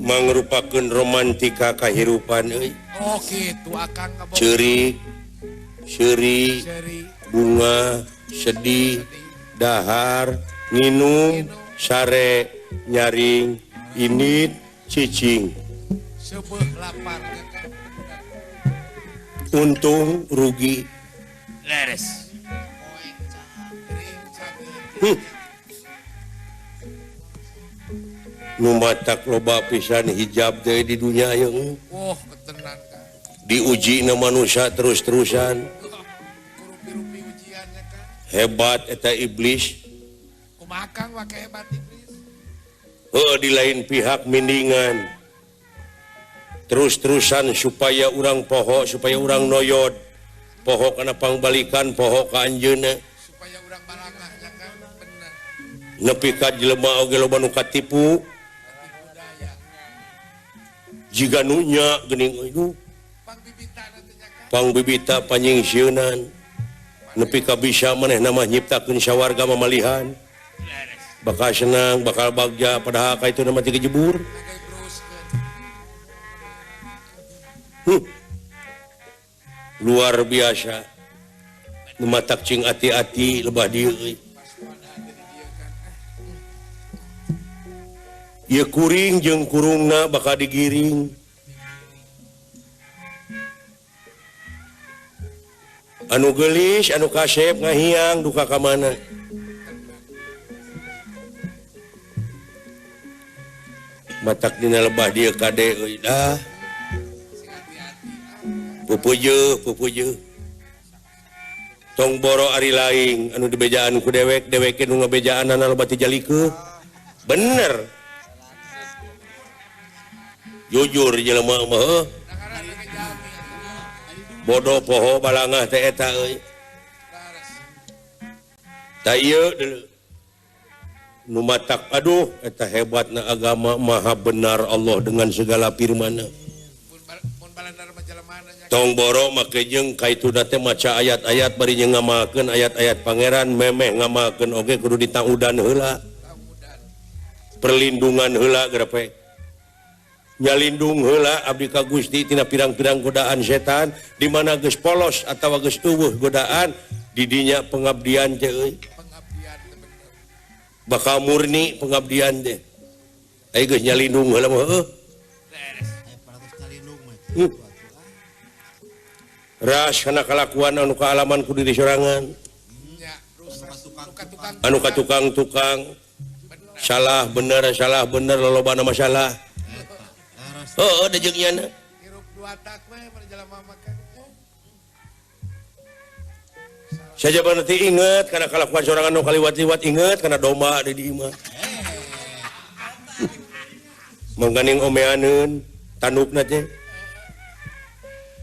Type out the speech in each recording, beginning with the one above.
Mangrupakeun romantika kahirupan euy. Oh kitu akang ceurik, seuri, bunga, sedih, dahar, nginum, sare, nyaring, init, cicing. Seubeuh lapar. Untung rugi. Leres. Nu matak loba pisan hijab teh di dunya ieu. Oh, ketenan Kang. Diuji na manusia terus-terusan. Hebat eta iblis. Kumaha Kang wake hebat iblis? Heuh, di lain pihak mindingan. Terus-terusan supaya urang poho, supaya urang noyod. Poho kana pangbalikan, poho ka anjeunna. Supaya urang balangah nya Kang, bener. Nepi ka jelema oge loba nu katipu. Jiga nu nya geuning euy. Pangbibita panyingsieunan. Nepi ka bisa manehna mah nyiptakeun sawarga mamalihan. Bakal senang, bakal bagja, padahal ka itu nama tiga jebur. Luar biasa. Nu matak cing ati-ati lebah dieu euy. Ieu kuring jeung kurungna bakal digiring. Anu geulis, anu kasep ngahiang duka ka mana. Matak dina lebah dieu kade euy dah. Pupujeuk, pupujeuk. Tong boro ari laing anu dibejaan ku dewek, deweke nu ngabejaanana loba ti jalikeun. Bener. Jujur jelema mah heuh. Bodoh poho balangah teh eta euy. Ta ieu deuleu. Nu matak aduh eta hebatna agama maha benar Allah dengan segala firman-Nya. Tong boro make jeung kaituna teh maca ayat-ayat bari jeung ngamalkeun ayat-ayat pangeran memeh ngamalkeun oge kudu ditaudan heula. Perlindungan heula gerepe. Nyalindung heula abdi ka Gusti tina pirang-pirang godaan setan di mana geus polos atawa geus eueuh godaan di dinya pengabdian teh euy. Bakal murni pengabdian teh. Aya geus nyalindung heula mah heuh. Ras kana kalakuan anu kaalaman ku diri sorangan. Anu ka tukang-tukang salah bener lolobana masalah. Heuh da jeung nyana. Hirup dua tak we mun jelema mah kan. Sajaba nanti inget kana kalakuan sorangan nu kaliwat-liwat inget kana domba di dieu mah. Mangganing omeaneun tandukna teh.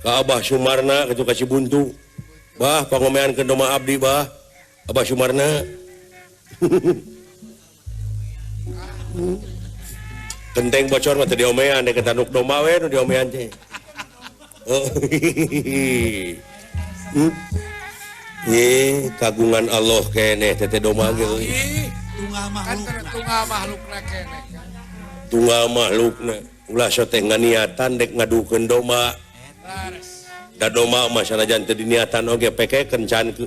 Ka Abah Sumarna kitu ka Cibuntu. Bah pangomeankeun domba abdi bah. Abah Sumarna. Genteng bocor mah teu diomean dek tanduk domba we nu diomean teh. Oh. Ye, kagungan Allah keneh teh domba ge euy. Tunggal makhlukna. Tunggal makhlukna keneh. Tunggal makhlukna. Ulah sok teh nganiatan dek ngadukeun domba. Da domba mah sanajan teu diniatan oge peke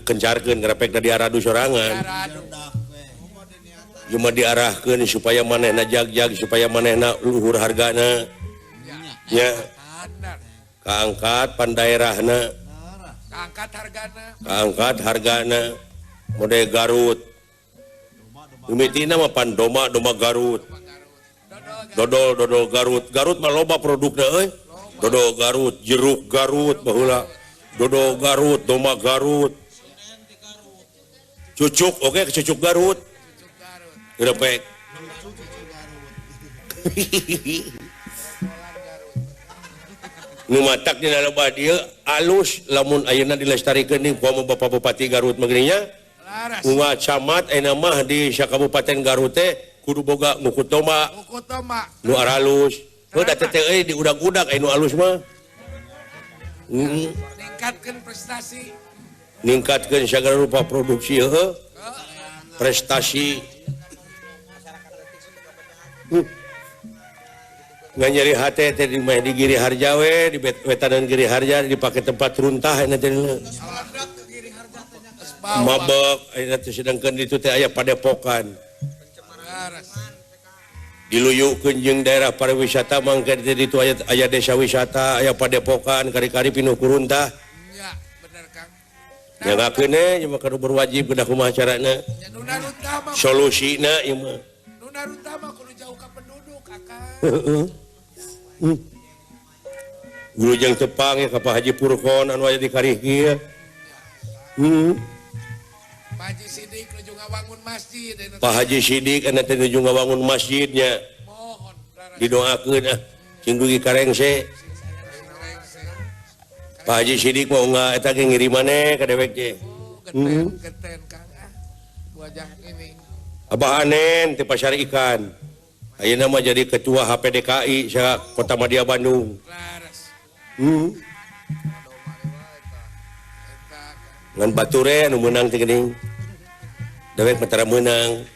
kencarkeun ngrepek da diaradu sorangan. Cuma diarahkeun supaya manehna jag-jag supaya manehna luhur hargana. Nya. Kaangkat pandaerahna. Kaangkat hargana. Kaangkat hargana. Mode Garut. Mimitina mah pan domba domba Garut. Dodol dodol Garut. Garut mah loba produkna euy. Dodol Garut, jeruk Garut baheula. Dodol Garut, domba Garut. Cucuk oke cucuk Garut. Gerepek. Nu matak dina lebah dieu alus lamun ayeuna dilestarikeun deui ku Bapak Bupati Garut mah geuning nya. Unga camat ayeuna mah di sakabupaten Garut teh kudu boga ngukut domba. Ngukut domba. Nu aralus. Heuh da teh euy diudag-udag aya nu alus mah. Ningkatkeun prestasi. Ningkatkeun sagala rupa produksi heuh. Prestasi. Ngan nyeri hate teh di mah di Giri Harja we, di wetanan Giri Harja dipake tempat runtah ayeuna teh. Mabek ayeuna teh sedangkeun ditu teh aya padepokan. Diluyukeun jeung daerah pariwisata mangke teh ditu aya desa wisata, aya padepokan kari-kari pinuh ku runtah. Nya, bener Kang. Nyangakeun we mah kudu berwajib kedah kumaha carana. Solusina ieu mah. Nu naruntah mah kudu jauh ka penduduk, Akang. Heeh. Guru jeung tepang ya ka Pak Haji Purkon anu aya di Karihki. Pak Haji Sidik nuju ngawangun masjid. Pak Haji Sidik anu teh nuju ngawangun masjidnya. Mohon didoakeun ah cing dugi karengse. Pak Haji Sidik mah unggal eta ge ngirimane ka dewek ge. Oh, geten Kang ah. Wajah ini. Abah Anen teh pasar ikan. Ayeuna mah jadi ketua HPDKI sa Kota Madya Bandung. Ngan bature anu meunang teh geuning. Dewek mah tara meunang.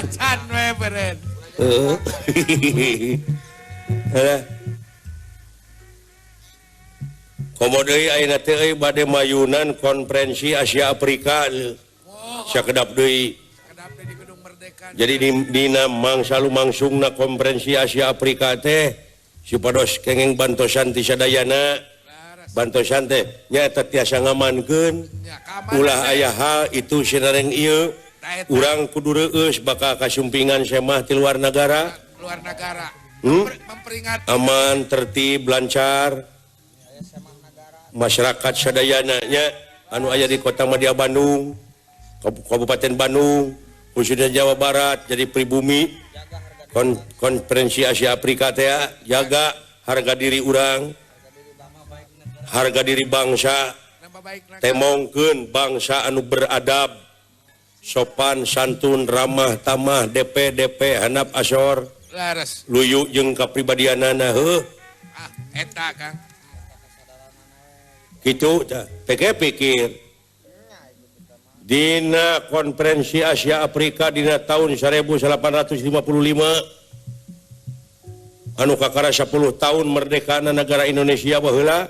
Acan we beren. Heeh. Halah. Komo deui ayeuna teh euy bade mayunan konferensi Asia Afrika. Sakedap deui. Jadi dina mangsa lumangsungna konferensi Asia Afrika teh supados kengeng bantosan ti sadayana. Bantosan teh nyaeta tiasa ngamankeun ulah aya hal itu sinareng ieu urang kudu reueus bakal kasumpingan semah ti luar negara. Luar negara. Aman, tertib, lancar. Masyarakat sadayana nya anu aya di Kota Madya Bandung, Kabupaten Bandung, khususnya Jawa Barat jadi pribumi konferensi Asia Afrika teh jaga harga diri urang, harga diri bangsa, temongkeun bangsa anu beradab, sopan santun, ramah tamah, DP DP hanap asor, luyu jeung kapribadianana heuh. Ah, eta Kang. Kitu tah, pikir. Dina konferensi Asia Afrika dina tahun 1855 anu kakara 10 tahun merdekana negara Indonesia baheula.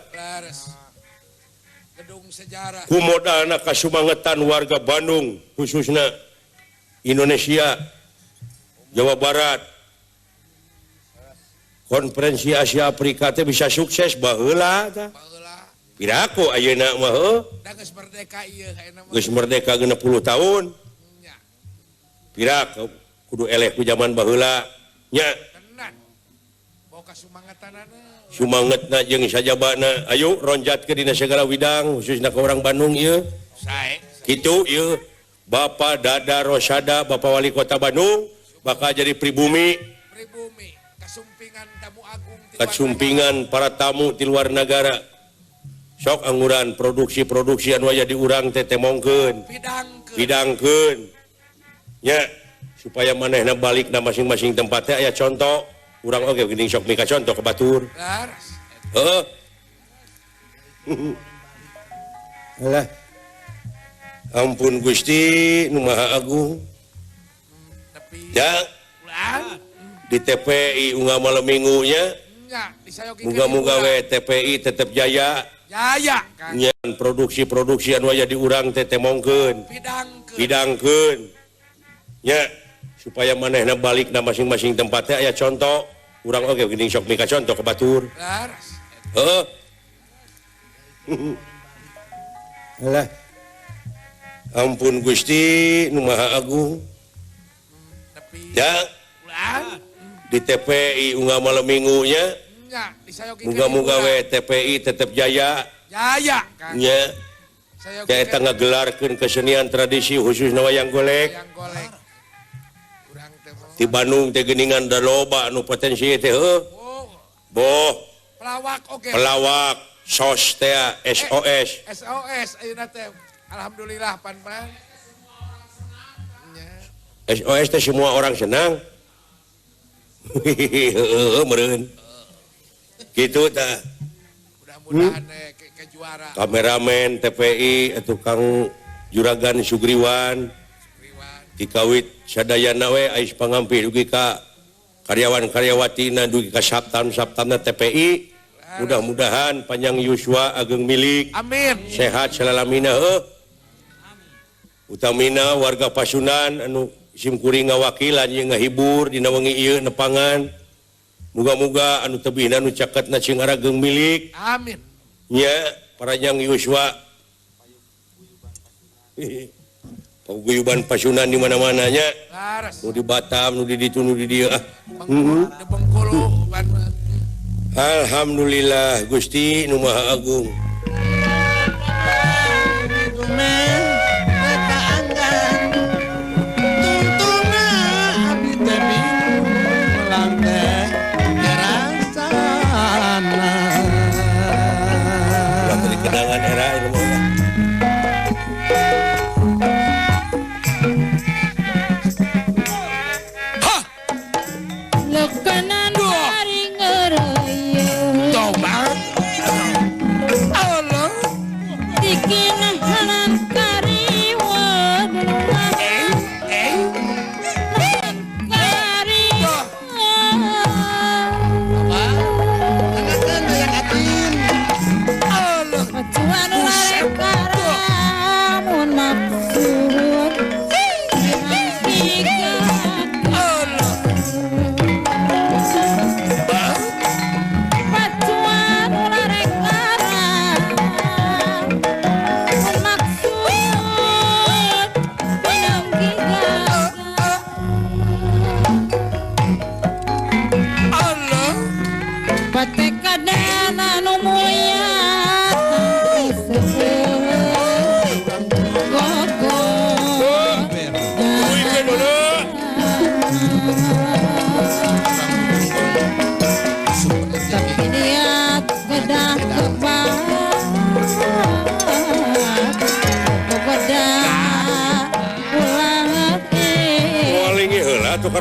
Gedung sejarah. Ku modalna kasumangetan warga Bandung khususna Indonesia Jawa Barat. Konferensi Asia Afrika teh bisa sukses baheula tah. Piraku ayeuna mah heuh. Da geus merdeka ieu ayeuna mah. Geus merdeka 60 tahun. Nya. Piraku kudu eleh ku zaman baheula nya. Tenan. Boga sumangetanana. Sumangetna jeung sajabana. Ayo ronjatkeun dina segala widang khususna ka urang Bandung ieu. Sae. Kitu ieu Bapak Dada Rosada, Bapak Wali Kota Bandung bakal jadi pribumi. Pribumi, kasumpingan tamu agung ti luar Kasumpingan para tamu di luar negara. Sok angguran produksi-produksi anu aya di urang teh temongkeun. Pidangkeun. Nya supaya manehna balik na masing-masing tempat teh aya contoh. Urang oge geuning sok mika contoh ke batur. Heeh. Alah. Ampun Gusti nu Maha Agung. Ya. Di TPI unggal malam minggunya. Muga-muga we TPI tetep jaya. Jaya Kang. Nya produksi-produksi anu aya di urang teh temongkeun. Pidangkeun. Nya supaya manehna balik na masing-masing tempat teh aya contoh. Urang oge geuning sok mika contoh ke batur. Heeh. Alah. Ampun Gusti nu Maha Agung. Ya. Di TPI unggal malam minggunya. Muga-muga we TPI tetep jaya. Jaya Kang. Nya. Eta ngagelarkeun kesenian tradisi khususna wayang golek. Di Bandung teh geuningan da loba anu potensi teh heuh. Boh. Pelawak oge. Pelawak SOS teh SOS. SOS ayeuna teh. Alhamdulillah pan-pan. SOS teh semua orang senang. Heuh meureun. Gitu tah. Mudah-mudahan ke juara. Kameramen TPI tukang Juragan Sugriwan. Dikawit sadayana we ais pangampih dugi ka Karyawan karyawatina dugi ka saptam-saptamna TPI. Mudah-mudahan panjang yuswa ageng milik. Amin. Sehat selalamina heuh. Utamina warga Pasundan anu simkuring ngawakilan jeung ngahibur dina wengi ieu nepangan. Muga-muga anu tebihna nu caketna sing arageng milik. Amin. Nya paranjang yuswa. Paguyuban Pasundan di mana-mana nya. Nu di Batam, nu di ditu, nu di dieu ah. Di Bengkulu. Alhamdulillah Gusti nu Maha Agung. Kenangan era itu mah. Hah. Lekanan hari ngereuyeun. Tobat. Allah. Dikinahanan kariweuh.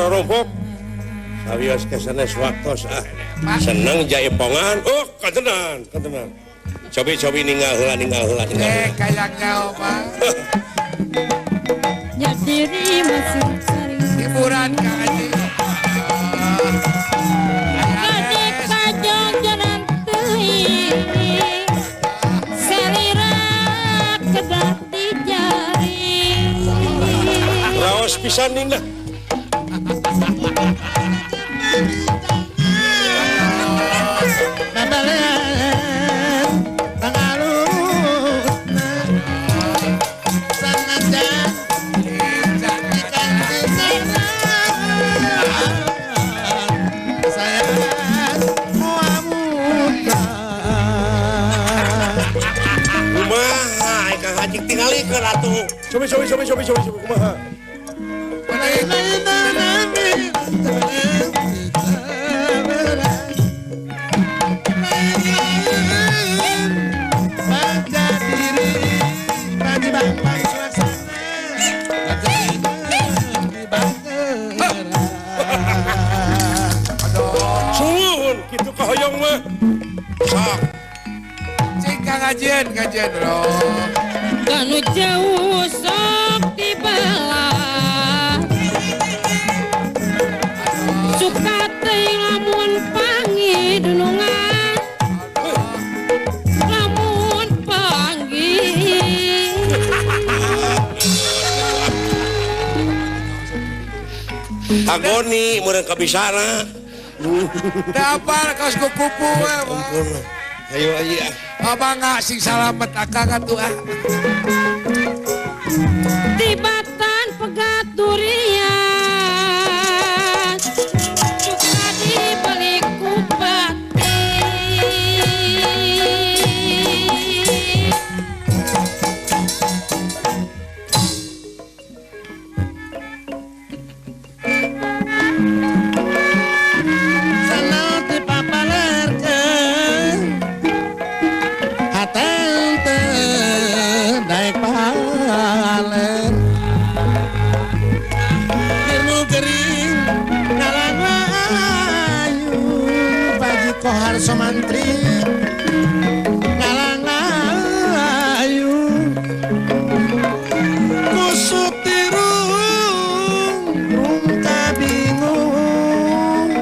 Rompok sawios kesanes waktos ah seneng jaipongan oh katenan katenan cobi-cobi ninggal heula ninggal heula ninggal heula kayak kau Pak ya diri masih hiburan Kang Haji kadek kajongjonan teuing salira kedah di jari raos pisan ning lah. Kumaha Kang Haji tingalikeun atuh. Cobi cobi cobi cobi cobi kumaha. Suhun kitu kahoyong mah. Sok. Cing Kang Hajian, kajian bro. Kanu jauh sok dibelah. Suka teuing lamun panggih dunungan. Lamun panggih. Agoni meureun kabisana. Teu apal kaos kupu we. Ayo aja. Abang sing salamet akang atuh ah. Tibatan pegat durian. Suka dibeli ku bati. Sanau ti papalerkeun haten teu daek paler. Dirnu gering ngalang layu Paji Kohar Somantri ngalang layu kusut tirung rung kabingung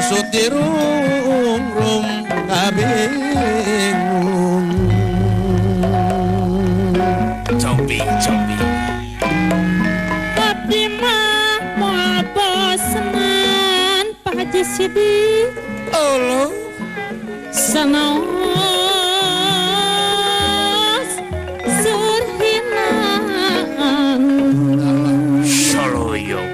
Usut dirung-rum kabingung. Cobi cobi. Abdi mah moal bosenan Pak Haji Sidik. Allah sanaos surhinaan. Soloyo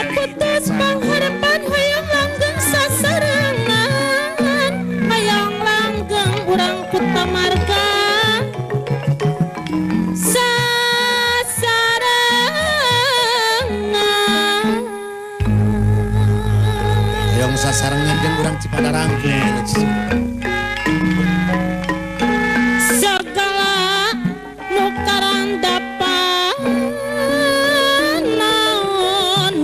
putus pangharapan hayang langgeng sasarengan, hayang langgeng urang kutamarga sasarengan. Hayang sasarengan jeung urang Cipadarang. Segala nu karandapan naon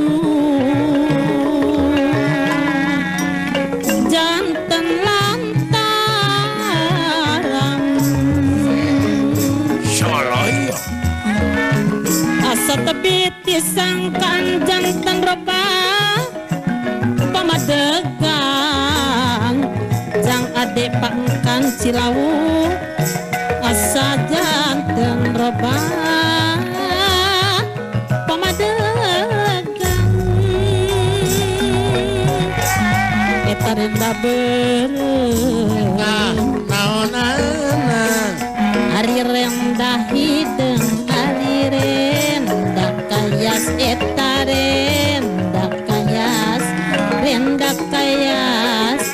janten lantaran. Soloyo asa tebi tisangkan janten roba pamadegan jang ade pangkan Cilawu asa janten roba pamadegan eta renda beureum naonana ari rendah hideung ari rendah kayas eta rendah kayas rendah kayas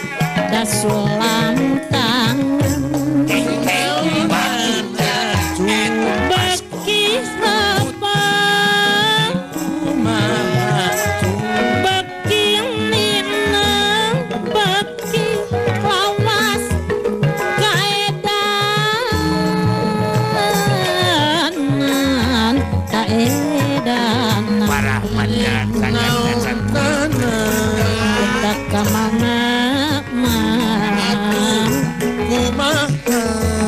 dasulam tangan beki hapang beki nineng beki lawas kaedanan kaedanan parah mandan sangat kita kamana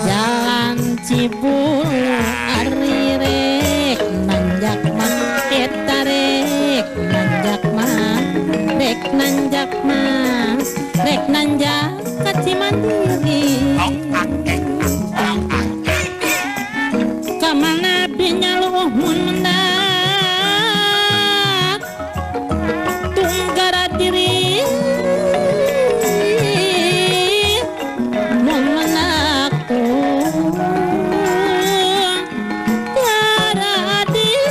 jalan Cibulu ari rek nanjak mah eta rek nanjak mah rek nanjak mah rek nanjak ka Cimandiri kamana binyaluh mun mendak tunggara diri mun menak tunggara diri.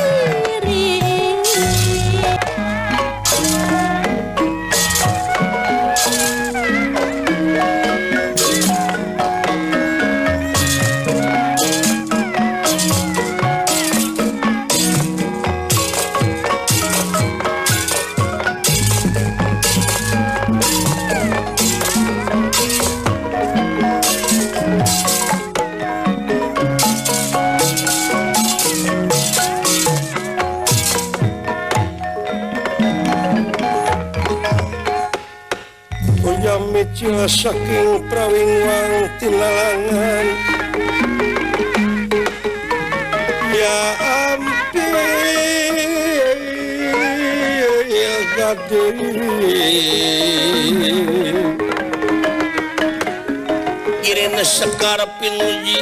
Ujamicil saking prawingwang tinalangan. Ya ampil gading Irene Sekar Pinuji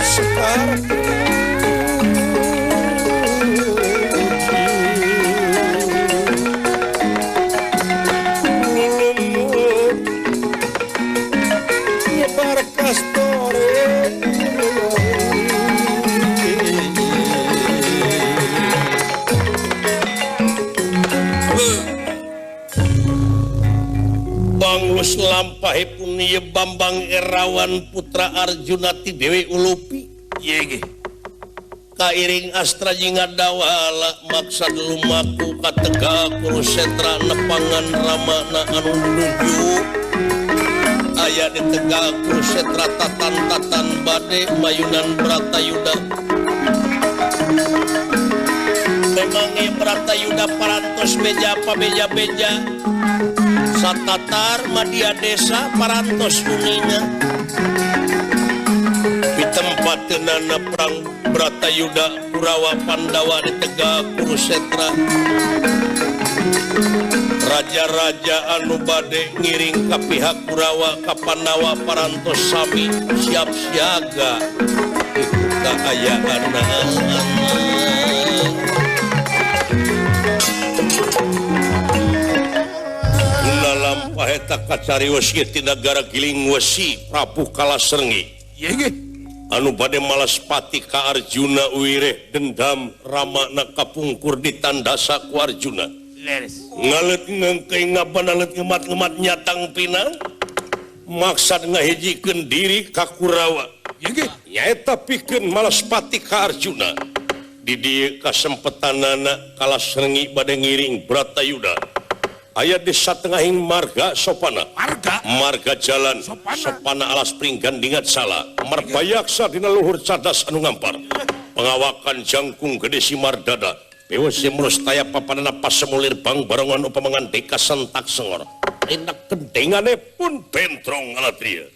Sekar Banglus lampahipun ieu Bambang Erawan Putra Arjuna ti Dewi Ulupi. Ye Kairing astra jeung ngadawala maksad lumaku ka Tegal Kurusetra nepangan ramana anu nuju aya di Tegal Kurusetra tatan-tatan bade mayunan Bratayuda. Memangi Bratayuda parantos beja pabeja-beja satatar madya desa parantos uninga. Pitempo Kabupatenana perang Bratayuda Kurawa Pandawa di Tegal Kurusetra. Raja-raja anu bade ngiring ka pihak Kurawa ka Pandawa parantos sami siap siaga kaayaan. Lampah eta kacarios ieu ti nagara Giling Wesi Prabu Kalasrenggi anu bade malaspati ka Arjuna uireh dendam ramana kapungkur ditandasa ku Arjuna. Ngalet ngengkeng ngabanalet ngemat-ngemat nyatang pinang maksad ngahijikeun diri ka Kurawa nyaeta pikeun malaspati ka Arjuna. Di dieu kasempetanana Kalasrenggi bade ngiring Bratayuda aya di satengahing marga sopana marga jalan sopana alas pringgan dingat sala marbayaksa dina luhur cadas anu ngampar pengawakan jangkung gede simardada bewes mulus taya papanana pasemulir bang barongan upamangan deka sentak sengor enak kendengane pun bentrong alatria.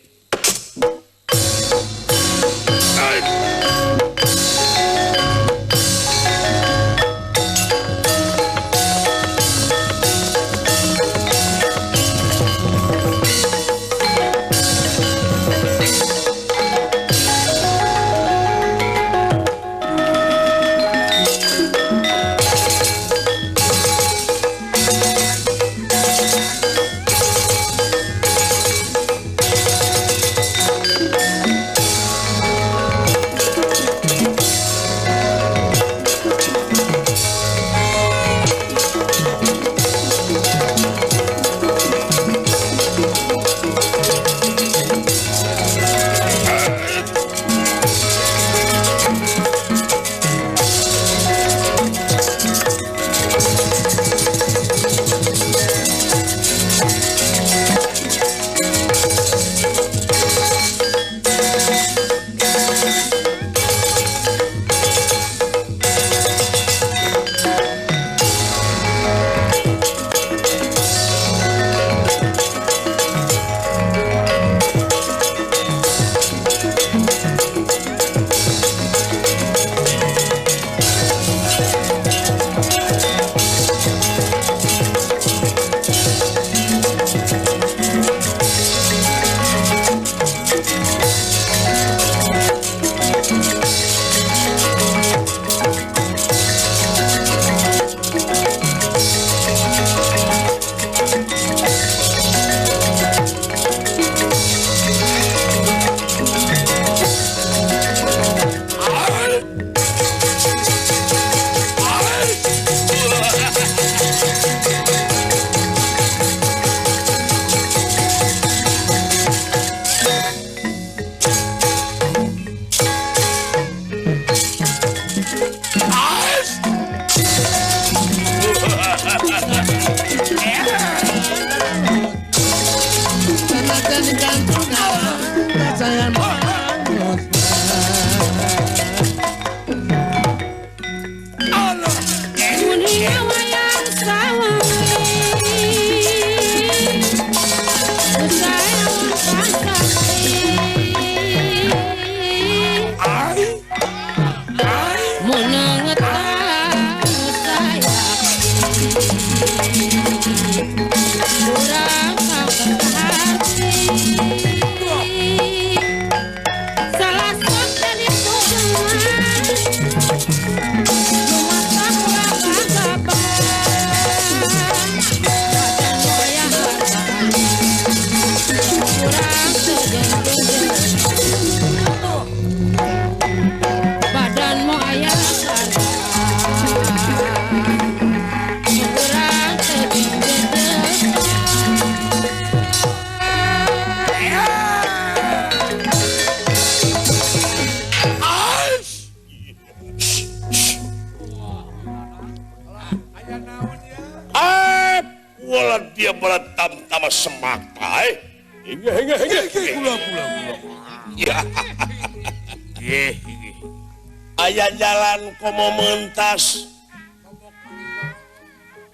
Aya jalan komo mentas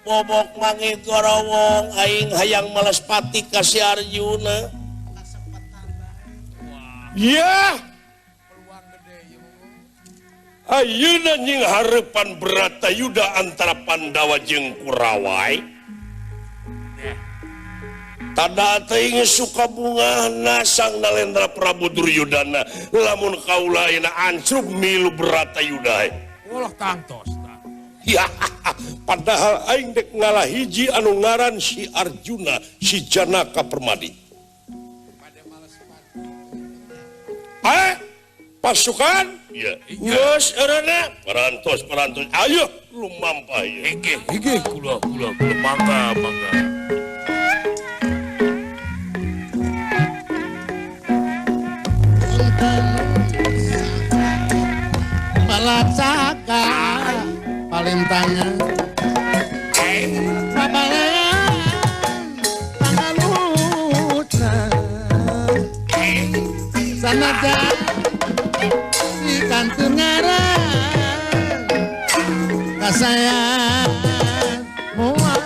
bobok mangi gorowong aing hayang malespati ka si Arjuna. Ya. Ayeuna nying hareupan Bratayuda antara Pandawa jeung Kurawa. Tada teuing sukabungahna Sang Nalendra Prabu Duryudana lamun kaula ayeuna ancrub milu Bratayuda. Ulah tangtos tah. Ya, padahal aing dek ngalah hiji anu ngaran si Arjuna, si Janaka Permadi. Pasukan? Iya. Geus eureunna parantos parantos. Ayo lumampah ieu. Inggih, inggih kula kula kula mangga mangga. Palacaka palintangan babalean pangalutna sanajan di kantun ngaran kasayang moal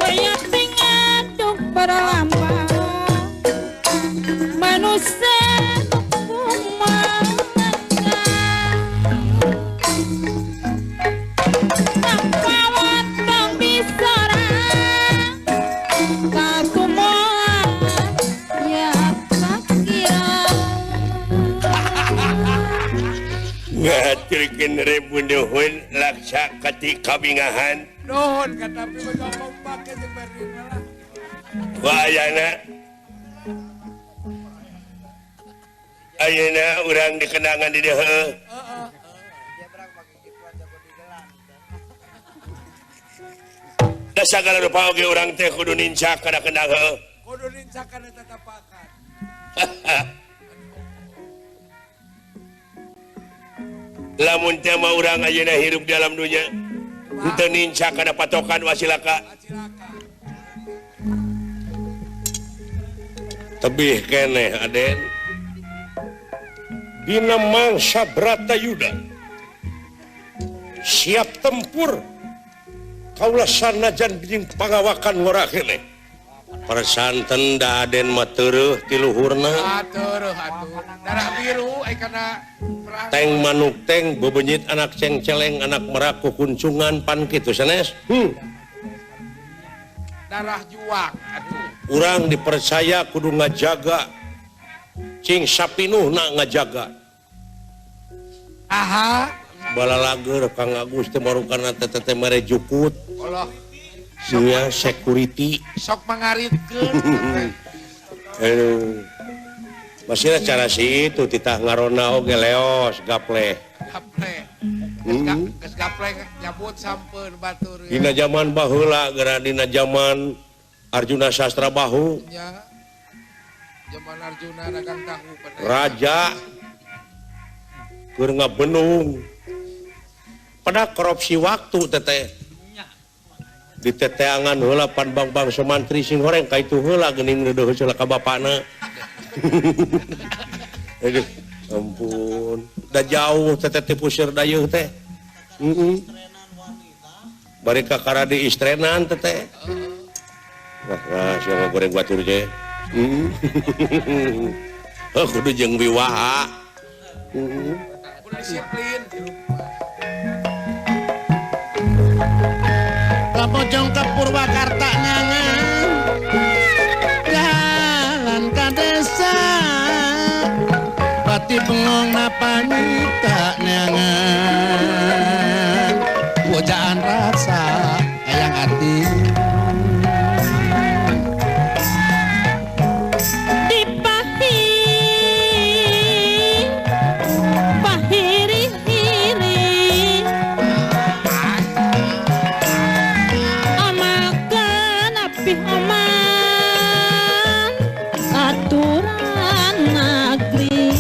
wayah tingaduk baralampah manusia ngaturkeun ribu nuhun laksa kati kabingahan nuhun katapi mah kompak jeung barina lah wayana ayeuna urang dikenangan di dieu heeh da sagala rupa oge urang teh kudu nincak kana kendang heuh kudu nincak kana tatapakan. Lamun teh mah urang ayeuna hirup di alam dunya henteu nincak kana patokan wasilaka tebih keneh Aden dina mangsa Bratayuda siap tempur kaula sanajan jeung pangawakan ngora keneh persanten da Aden mah teureun ti luhurna teureun atuh darah biru ai kana teng manuk teng bebenyit anak cengceleng anak merak kukuncungan pan kitu sanes. Darah juang atuh urang dipercaya kudu ngajaga cing sapinuhna ngajaga. Aha balalager Kang Agus teh marukana teh teh mere jukut Allah sia security sok mangaritkeun. Aduh masih cara si itu titah ngarona oge leos gaple gaple geus gaple nyabut sampeun batur dina jaman baheula geura dina jaman Arjuna Sastra Bahu nya jaman Arjuna dagang tahu raja keur ngabenung pada korupsi waktu teteh diteteangan heula pan bang-bang semantri sing horeng ka itu heula geuning deudeuh heula ka bapana. Aduh, ampun. Da jauh teteh ti puseur dayeuh teh. Heeh. Bari ka karadi istrenan teteh. Wah, wah sia goreng batur teh. Heeh. Heuh kudu jeung wiwaha. Heeh. Kudu disiplin. Kapojong ke Purwakarta ngangan jalan ka desa pati bengong napa nyita neangan pujaan rasa hayang ati dipahi pahiri-hiri amakan api aman aturan negeri.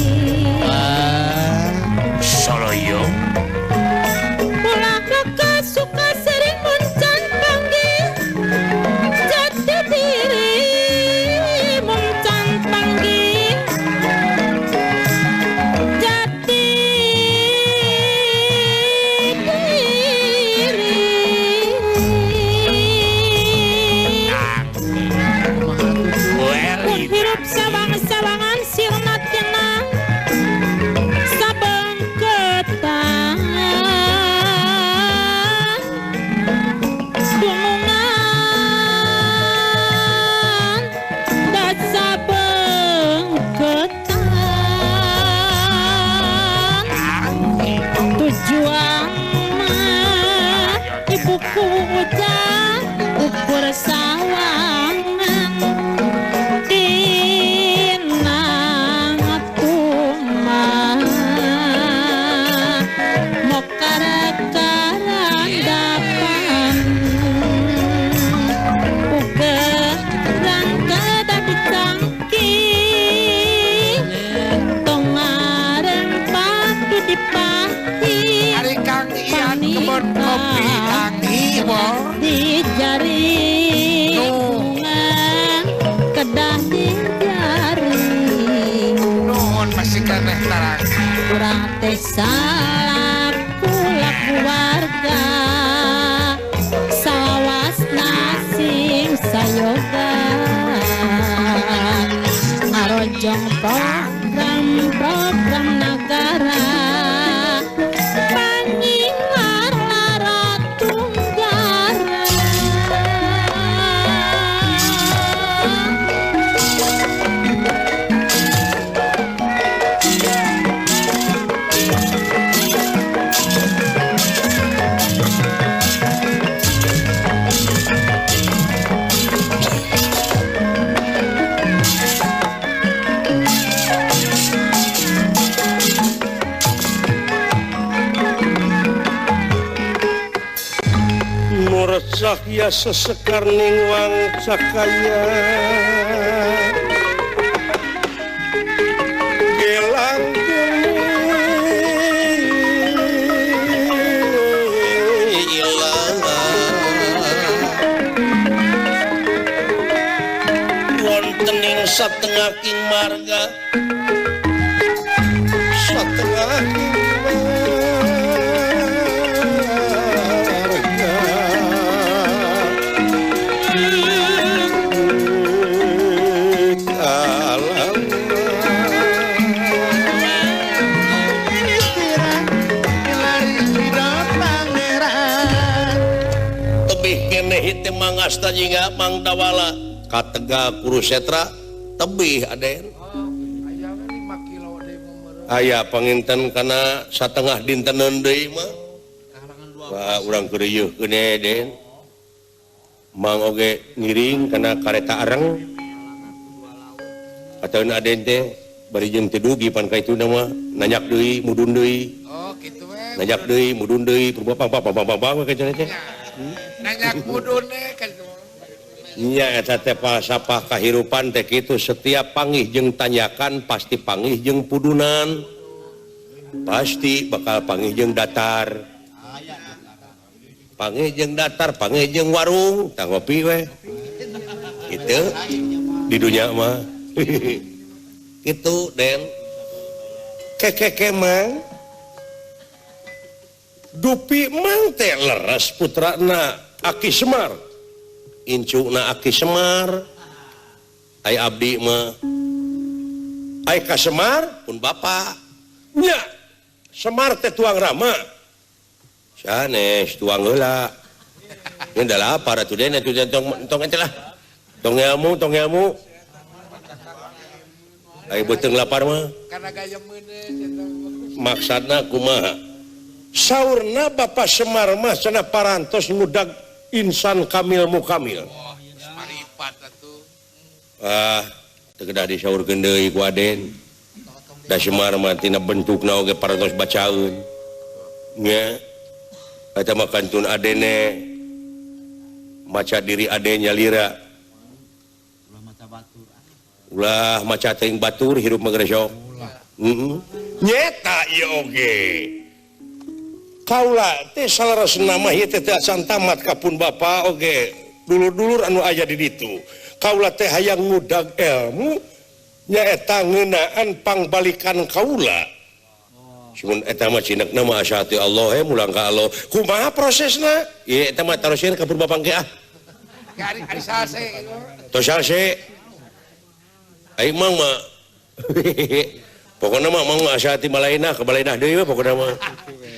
Apa? Di jari kedah di jari. Nuhun masih keneh tarang. Urang teh salaku laku warga sawas nasing sayoga ngarojong program-program nagara pangingar lara tunggara. Cahya sesekar ning wang cakaya gelang gemilang wonten ing satengah ing marga satengah ing mangasta jingga Mang Dawala ka Tegal Kurusetra tebih aden. Aya panginten kana satengah dinteneun deui mah. Wah urang keur rieuh keun den. Mang oge ngiring kana kareta areng. Ataun aden teh bari jeung teu dugi pan ka ituna mah nanyak deui mudun deui. Oh kitu we. Nanyak deui mudun deui pang pang pang pang pang ka cenah teh. Nanyak mudun kan. Nya eta teh falsafah kahirupan teh kitu, setiap pangih jeung tanyakan pasti pangih jeung pudunan. Pasti bakal pangih jeung datar. Pangih jeung datar, pangih jeung warung, tah ngopi we. Kitu di dunya mah. Kitu Den. Kekeke mang. Dupi mang teh leres putrana Aki Semar. Incuna Aki Semar. Ai abdi mah. Ai ka Semar pun bapa. Nya Semar teh tuang rama. Sanes tuang heula. Ini da lapar atuh den atuh tong tong ente lah. Tong ilmu, tong ilmu. Ai beuteung lapar mah. Kana gayem meuneu. Maksudna kumaha? Saurna Bapak Semar mah cenah parantos ngudag insan kamil mukamil. Wah, maripat atuh. Ah, teu kedah disaurkeun deui ku Aden. Da Semar mah tina bentukna oge parantos bacaeun. Nya. Eta mah kantun Adene maca diri Aden nyalira. Ulah maca batur. Ulah maca teuing batur hirup mah geus. Heeh. Nyeta ieu oge. Kaula teh saleresna mah ieu teh teu acan tamat ka pun bapa oge dulur-dulur anu aya di ditu. Kaula teh hayang ngudag ilmu nyaeta ngeunaan pangbalikan kaula. Cuman eta mah cinekna mah asa ati Allah he mulang ka Allah. Kumaha prosesna? Ieu eta mah tarosieun ka pun bapa engke ah. Ari salse. Tos salse. Ai mang mah pokona mah mang asa ati malainah ka balainah deui we pokona mah.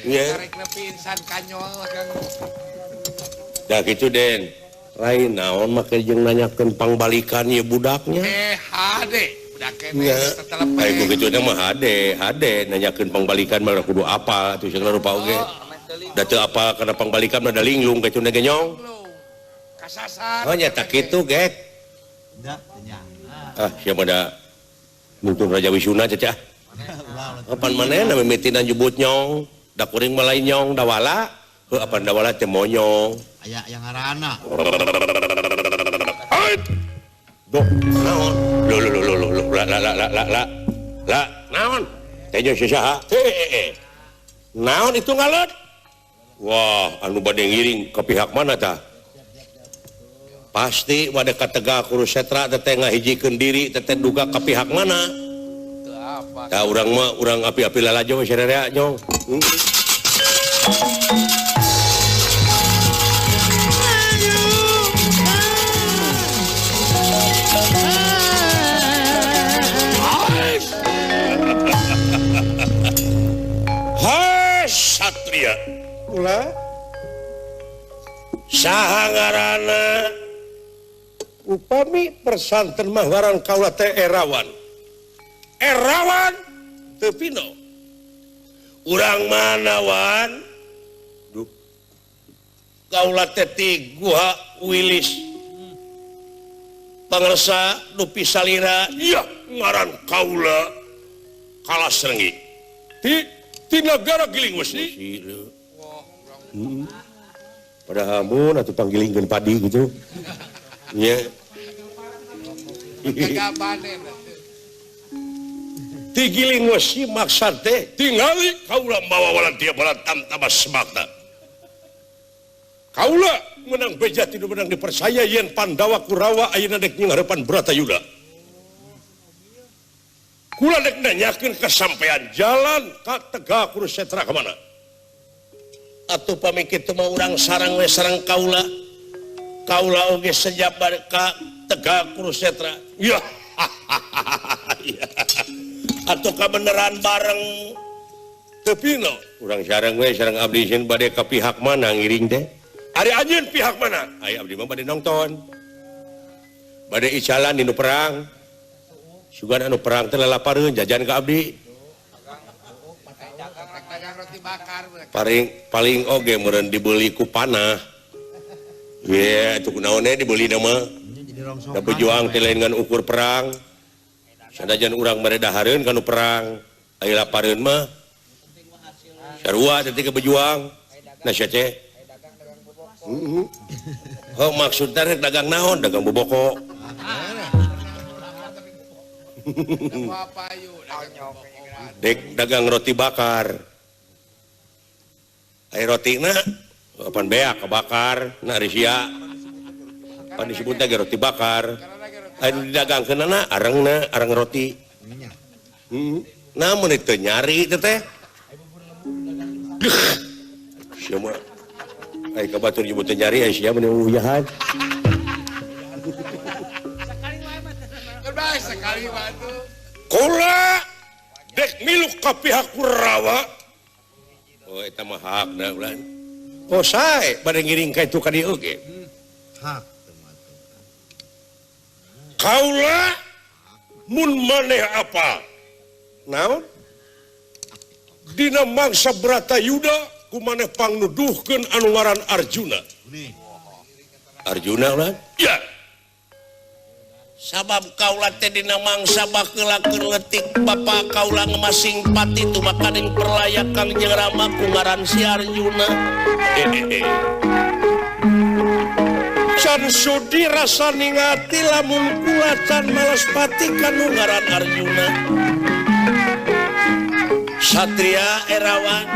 Nya. Karek nepi insan kanyol Kang. Da kitu Den. Rai naon make jeung nanyakeun pangbalikan ieu budaknya. Hade budak keneh tetelepe. Ai ku kitu mah hade, hade nanyakeun pangbalikan mah kudu apal atuh segala rupa oge. Da teu apal kana pangbalikan mah da linglung kitu ge nyong. Kasasar. Oh nya tak kitu gek. Da nya. Ah sia mah da nuntun Raja Wisuna cecah. Kapan manehna mimitinan jebut nyong. Da kuring mah lain nyong dawala, heuh apan dawala teh monyong. Aya yang ngaranna. Duh, naon? Lo lo lo lo lo la la la la la. La, naon? Teh jeung saha? Naon itu ngalot? Wah anu bade ngiring ke pihak mana tah? Pasti pada ka Tegal Kurusetra teteh ngahijikeun diri teteh duga ke pihak mana? Tah urang mah urang api-api lalajo we sararea nyong. Hai Satria. Ulah saha ngaranna? Upami persanten mah ngaran kaula teh Erawan. Erawan teu pino. Urang mana wan? Duh. Kaula teh ti Guha Wilis. Pangersa dupi salira, iya ngaran kaula Kalasrenggi. Ti nagara Giling Wesi. Padahal mun atuh panggilingkeun padi gitu. Nya. Ti Giling Wesi maksad teh tingali kaula mawa walantia balantam tambah semakna. Kaula menang beja tidak menang dipercaya yen Pandawa Kurawa ayeuna dek nyengharepan Bratayuda. Kula dek nanyakeun kasampean jalan ka Tegal Kurusetra ka mana? Atuh pami kitu mah urang sareng we sareng kaula. Kaula oge sejak ka Tegal Kurusetra. Ya. Atuh kabeneran bareng teu pino. Urang sareng we sareng abdi sieun bade ka pihak mana ngiring teh? Ari anjeun pihak mana? Ai abdi mah bade nongton. Bade icalan dinu perang. Sugan anu perang teh lalapareun jajan ka abdi. Paling paling oge meureun dibeli ku panah. Ye, atuh kunaon we dibeli mah. Da berjuang teh lain ngan ukur perang. Sanajan urang mere dahareun kanu perang. Aya lapareun mah. Sarua teh teh berjuang. Nah sia teh. Oh maksudna rek dagang naon? Dagang boboko. Dek dagang roti bakar. Ai rotina pan beak kebakar na risia. Pan disebutna ge roti bakar. Ai nu didagangkeunana arengna areng roti. Namun teu nyari teh teh. Sia mah ai ka batur nyebut teu nyari ai sia mah uyahan. Sekali batu. Kula dek milu ka pihak Kurawa. Oh eta mah hakna ulah. Oh sae bade ngiring ka itu ka dieu oge. Hak. Kaula mun maneh apa? Naon? Dina mangsa Bratayuda ku maneh pangnuduhkeun anu ngaran Arjuna. Arjuna ulah? Ya. Sabab kaula teh dina mangsa baheula keur leutik bapa kaula ngemasing pati tumakaning perlaya Kangjeng Rama ku ngaran si Arjuna. Can sudi rasa ningati lamun kula can males pati kanu ngaran Arjuna. Satria Erawan.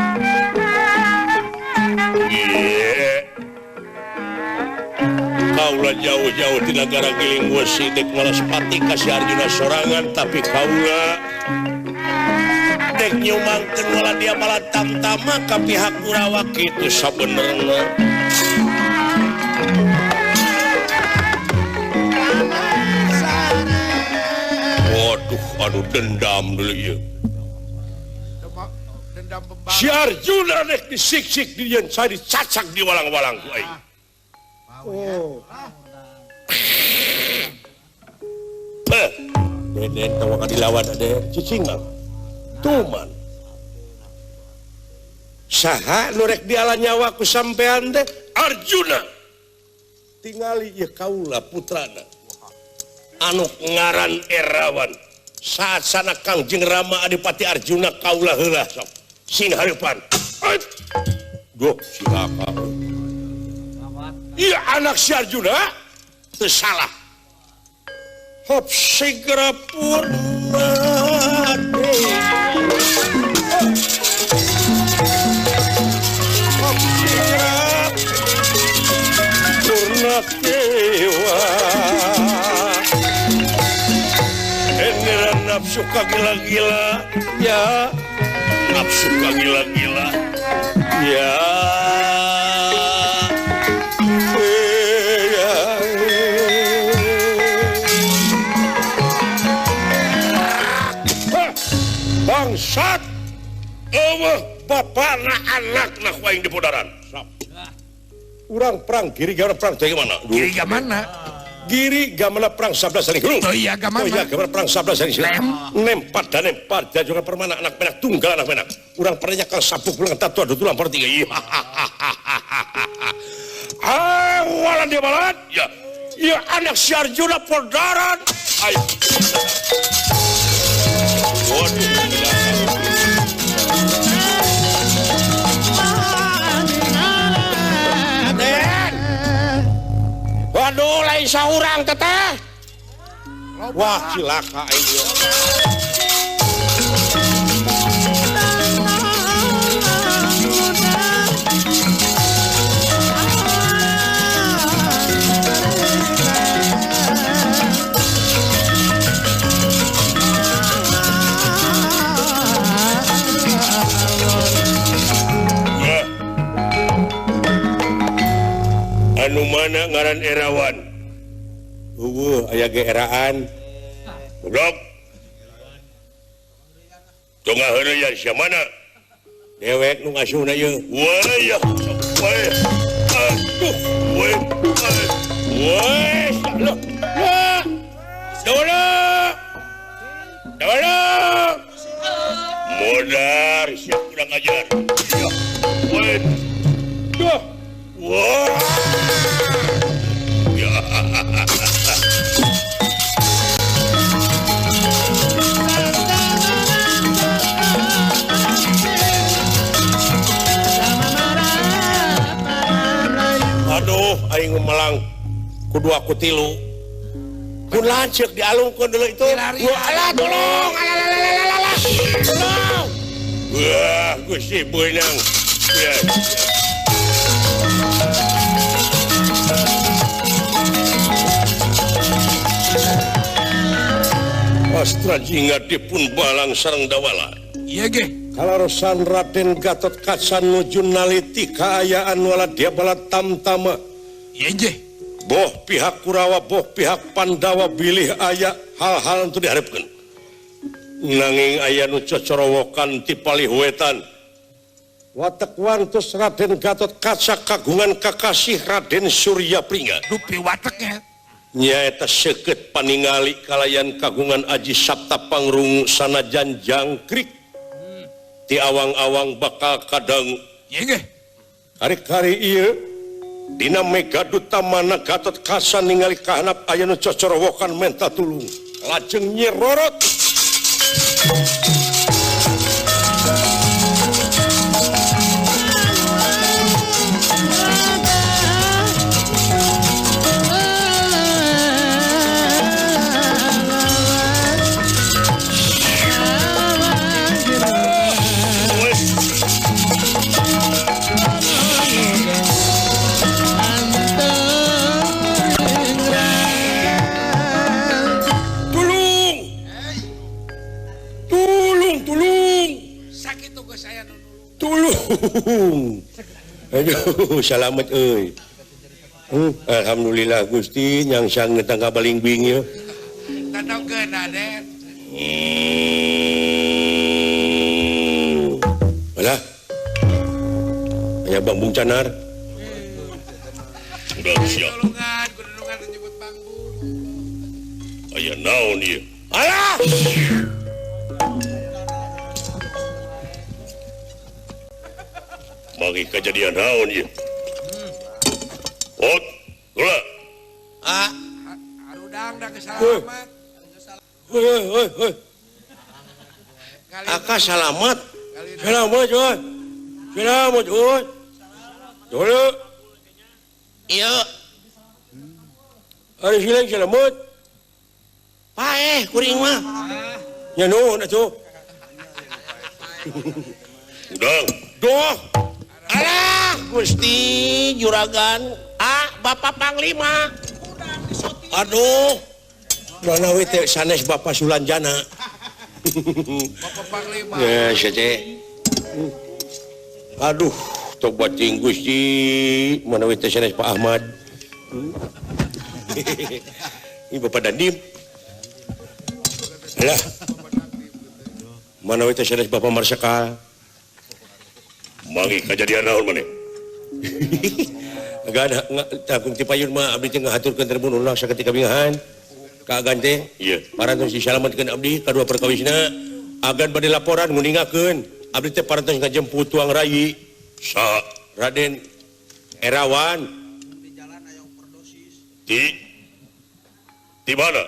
Ye. Kaula jauh-jauh di negara Giling Wesi dek malas pati ka si Arjuna sorangan tapi kaula dek nyumangkeun wala dia malah tamtama ka pihak Kurawa kitu sabenerna. Waduh aduh dendam dulu ieu. Si Arjuna dek disiksik di yen cai dicacak di walang-walang ku aing. Oh. Deden tawa ka dilawan ade cicing mah. Tuman. Saha nu rek diala nyawa ku sampean teh? Arjuna. Tingali ieu kaula putrana. Anu ngaran Erawan. Saat sana Kangjeng Rama Adipati Arjuna kaula heula sok. Sing hareupan. Duh, cilaka. Iya anak si Arjuna teu salah. Hop segera purna. Hop segera Nafsu kagila-gila ya, nafsu kagila-gila ya. Bangsat, eueuh bapana anakna ku aing dipodaran. Urang perang giri gamana perang teh mana? Giri gamana? Giri gamana perang sabda saling gulung. Oh iya gamana. Oh iya gamana perang sabda saling gulung. Nempat dan nempat dan juga permana anak menak tunggal anak menak. Urang peranyakan sabuk pulang tatu adu tulang per tiga. Iya. Ah, walan dia balat. Ya. Ya anak si Arjuna podaran. Ayo. Waduh. Waduh, lain saurang teteh. Wah, cilaka aing. Anu mana ngaran Erawan? Eueuh aya ge eraan. Goblok. Tong ngaheureuyan sia mana? Dewek nu ngasuhna ieu. Wah, wah. Aduh, weh. Weh, loh. Wah. Dawala. Dawala. Modar sia kurang ajar. Weh. Duh. Wah. Ya. Aduh, aing melang kudu aku tilu. Kun lanceuk dialungkeun deuleu itu. Wah, alah tolong. Alah. Tolong. Wah, Gusti beunang. Ya. Astra jingga dipun balang sareng dawala. Iya ge. Kalarosan Raden Gatot Kaca nuju naliti kaayaan wala dia bala tamtama. Iya ge. Boh pihak Kurawa, boh pihak Pandawa bilih aya hal-hal untuk diharapkan. Nanging aya nu cocorowokan ti palih wetan. Watek wantus Raden Gatot Kaca kagungan kakasih Raden Surya Pringga. Dupi wateknya. Nyaeta seukeut paningali kalayan kagungan Aji Sapta Pangrung sanajan jangkrik. Ti awang-awang bakal kadang. Ieu ge. Kari-kari ieu dina Mega Duta mana Gatot Kaca ningali kahanap aya nu cocorowokan menta tulung. Lajeng nyirorot. Tulung. Aduh, salamet euy. Alhamdulillah Gusti nyangsang tangka balingbing ieu. Tatokeun Raden. Alah. Aya bambung canar. Udah siap. Tulungan, gunungan menyebut bambu. Aya naon ieu? Alah. Bagi kejadian naon ieu? Ot, gula. Ah, arudang da kesalamat. Hoi, hoi, hoi. Aka salamat. Selamat, euy. Selamat, euy. Dulu. Ieu. Ari sileng selamat. Paeh kuring mah. Nya nuhun atuh. Udang. Duh. Alah, Gusti Juragan. Ah, Bapak Panglima. Aduh. Mana we teh sanes Bapak Sulanjana. Bapak Panglima. Ya, saja. Aduh, tobat ting Gusti, manawi teh sanes Pak Ahmad. Ini Bapak Dandim. Lah. Manawi teh sanes Bapak Marsekal. Mangi kajadian naon maneh? Agak takung ti payun mah abdi teh ngahaturkeun terbunuh ulah saketika bingahan. Ka agan teh? Ieu. Parantos disalametkeun abdi kadua perkawisna. Agan bade laporan nguningakeun. Abdi teh parantos ngajemput tuang rayi. Sa Raden Erawan. Di jalan aya overdosis. Di mana?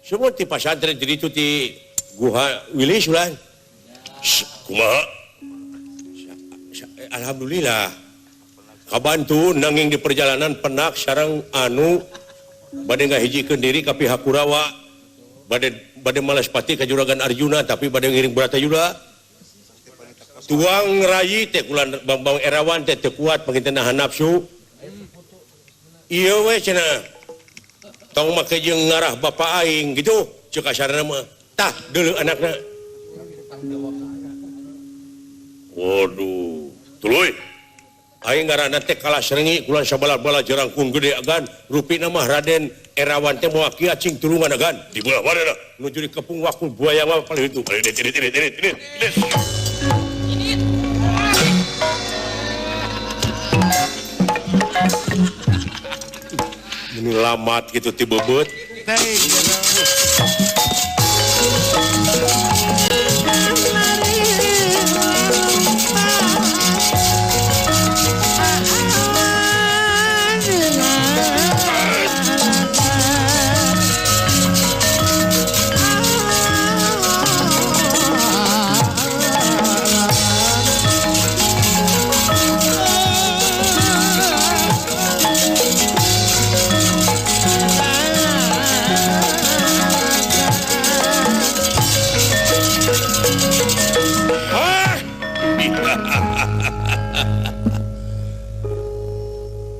Semua ti pasantren di ditu ti Guha Wilis ulah. Kumaha? Alhamdulillah. Kabantu nanging di perjalanan penak sareng anu bade ngahijikeun diri ka pihak Kurawa, bade malaspati ka Juragan Arjuna tapi bade ngiring Bratayuda. Tuang rayi teh kulan Bambang Erawan teh teu kuat panginten nahan nafsu. Ieu we cenah. Tong make jeung ngarah bapa aing gitu ceuk kasarna mah. Tah deuleu anakna. Waduh, tuluy. Aing ngaranna teh kalah serengi kulan sabala-bala jerangkung gede agan rupina mah Raden Erawan teh moal kieu cing tulungan agan di belah mana dah nuju di kepung wakul buaya mah paling itu. Ini. Ini lamat gitu ti bebeut.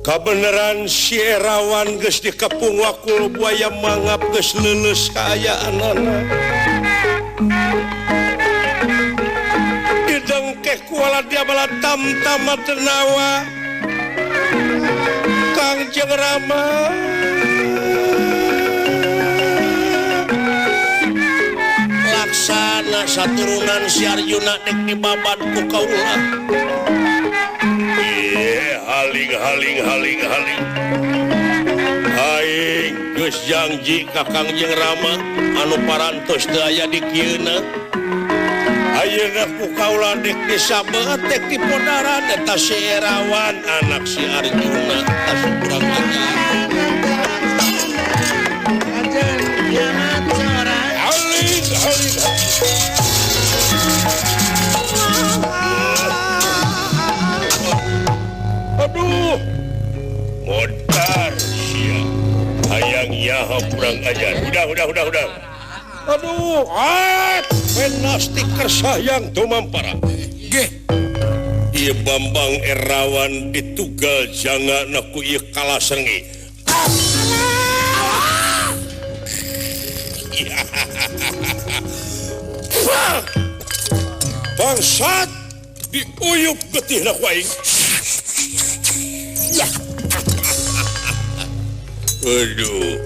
Kabeneran si Erawan geus dikepung wakul buaya mangap geus leuleus kaayaanana. Didengkeh kuala dia bala tam-tama tenawa. Kangjeng Rama. Laksana saturunan si Arjuna dek dibabat ku kaula. Haling. Aing geus janji ka Kangjeng Rama anu parantos teu aya di kieuna. Ayeuna ku kaula dek disabet dek dipodaran eta si Erawan anak si Arjuna tas urang aja. Haling. Aduh, modar sia. Hayang nyaho kurang ajar. Udah. Aduh, penasti kersayang tumampara. Geh. Ieu Bambang Erawan ditugal jangana ku ieu kalasengi. Bangsat diuyup getihna ku aing. Ya. Aduh.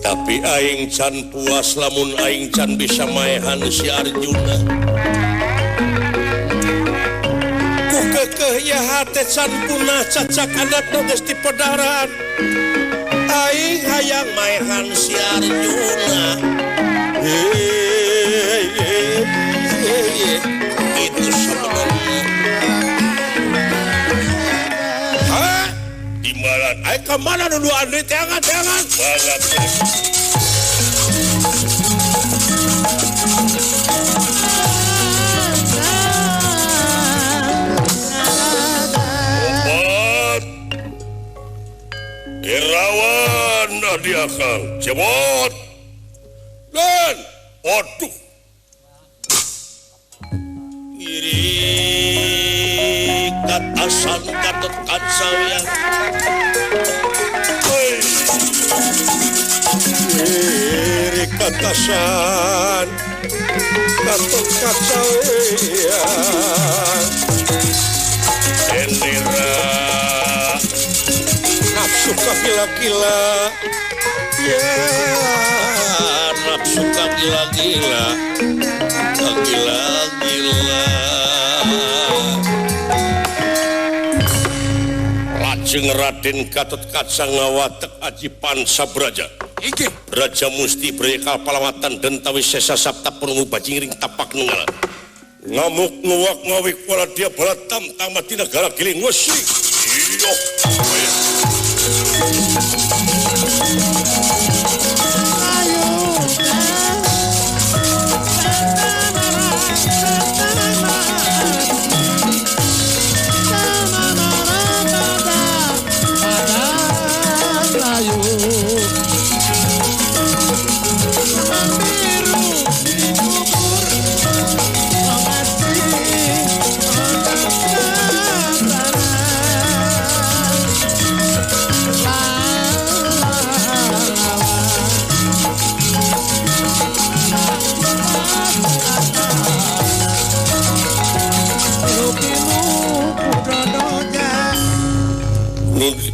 Tapi aing can puas lamun aing can bisa maehan si Arjuna. Ku kekeh ya hate can punah cacak anak geus dipedaran. Aing hayang maehan si Arjuna. Itu sebenarnya. Malan, ay kemana dulu Andri? Jangan. Banget. Obat. Irawan adi akang. Cebot. Dan, aduh. Kiri katasan katot katsawya. Kiri katasan Gatot Kaca Endera nafsu kagila-gila ya nafsu kagila-gila kagila-gila lajeng Raden Gatot Kaca ngawatek aji Pansabraja Inggih Raja Musti Breka Palawatan dan Tawi Sesa Sapta Purungu Bajingring Tapak Nenggala ngamuk nguwak ngawik wala dia balatam tamat di negara giling wesi iyo.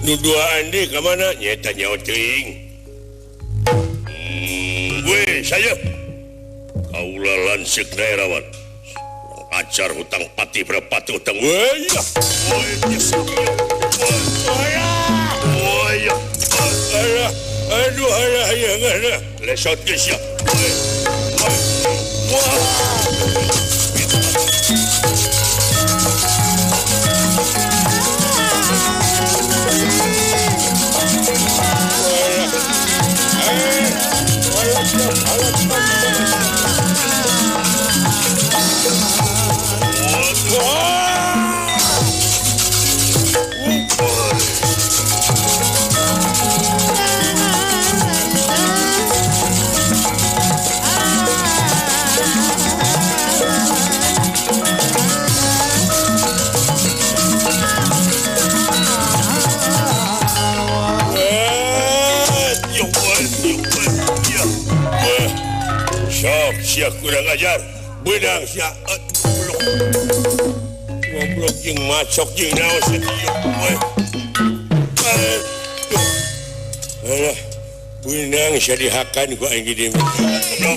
Nuduaan di ka mana nyeta nyawa teuing. Weh saya kaula lanseuk daerawan. Ajar hutang pati berapati hutang. Weh ya. Weh ya. Aduh alah ya ngana. Lesot geus ya. Wah. Sia kurang ajar, benang sia goblok jeung macok jeung naon sia we. Alah, benang sia dihakan ku aing gede. Goblok.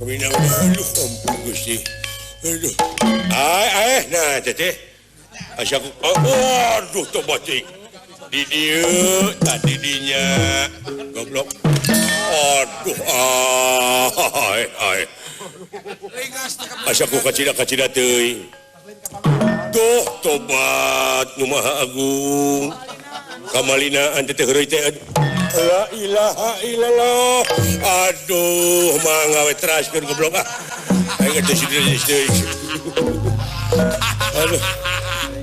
Benang aduh ampun Gusti. Aduh. Ai ai nah teteh. Asa ku aduh tobat teuing. Di dieu tadi dinya goblok. Aduh ai ai. Asa ku kacida-kacida teuing. Tuh tobat nu Maha Agung. Kamalinaan teh heureuy teh. La ilaha illallah. Aduh, mangga we teraskeun goblok ah. Aing teh sideui. Aduh.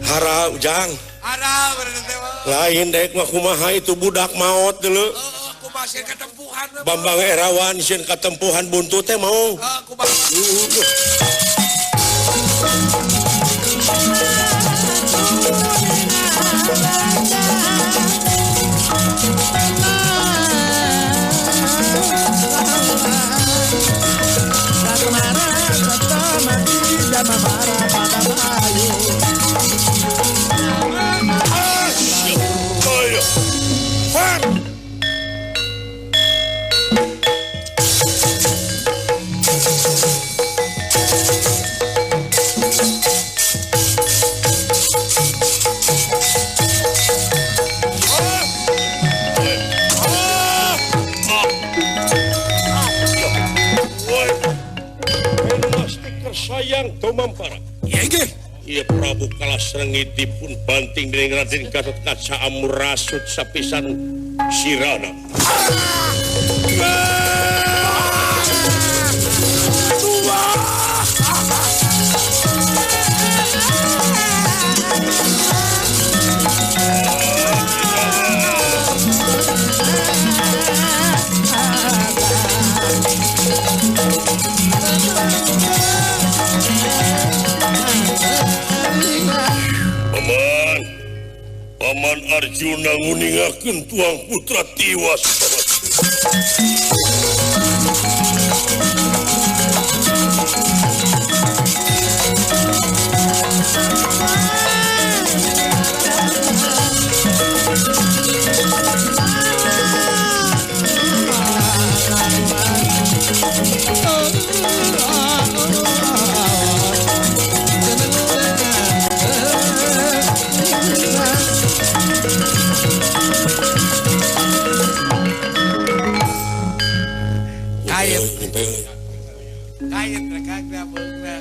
Hara ujang. Hara bener teh. Lain daek mah kumaha itu budak maot deuleu. Bambang Erawan sieun katempuhan buntut teh mau. Sayang Tomampara. Iya Prabu Kalasrengit dipun banting dening Raden Gatot Kaca amurasut sapisan sirana. Paman Arjuna nguningakeun tuang putra tiwas. Kang dabeungna.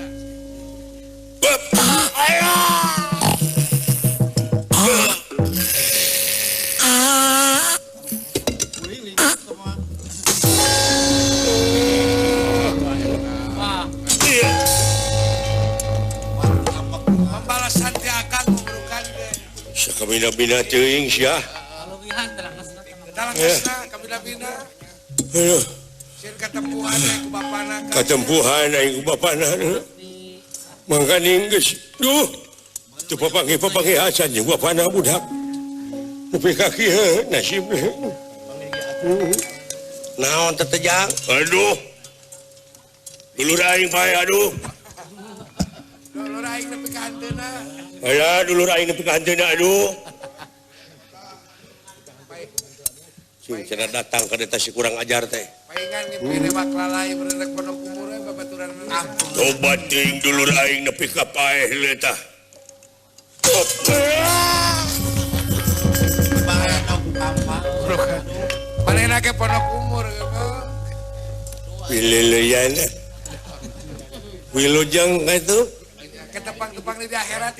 Pembalasan ti akang ngurukan ge. Sakabina-bina teuing sia. Talangesna kabina-bina. Aduh. Sieun katempuhan aing ku bapana. Katempuhan aing ku bapana. Mangkaning geus. Duh. Teu papanggih-papanggih acan jeung bapana budak. Nepi ka kieu nasib. Naon teh tejang? Aduh. Dulur aing pae aduh. Dulur aing nepi ka hanteuna. Aya dulur aing nepi ka hanteuna aduh. Sing cenah datang ka dieu si kurang ajar teh. Paingan ngimpi lewat lalai berenek pondok umur babaturan. Tobat teuing dulur aing nepi ka paeh leuh tah. Manehna ge pondok umur Pililian. Wilujeng ka itu? Ketepang-tepang di akhirat.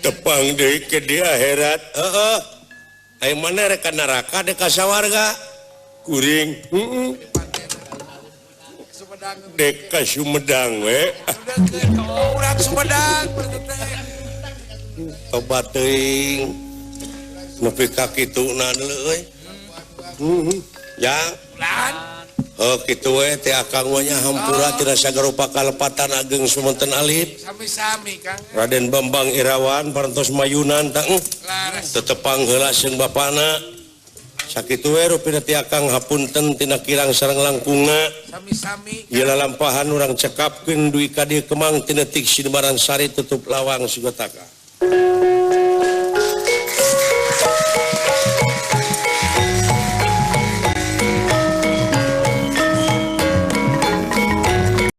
Tepang deui ke di akhirat. Heeh. Aya mana rek ka neraka dek ka sawarga? Kuring. Heeh. Dek ka Sumedang we. Urang Sumedang berarti teh. Tobat teuing. Nepi ka kituna deui euy. Heeh. Jang. Ulan. Oh kitu we teh akang mah nya hampura tina sagarupa kalepatan ageng Sumonten Alit. Sami-sami Kang. Raden Bambang Irawan parantos mayunan tah tetepang heula seung bapana. Sakitu we rupina ti akang hapunten tina kirang sareng langkungna. Sami-sami. Ieu lalampahan urang cekapkeun dugi ka dieu Kemang tinetik Sinebaran Sari tutup lawang Sugotaka.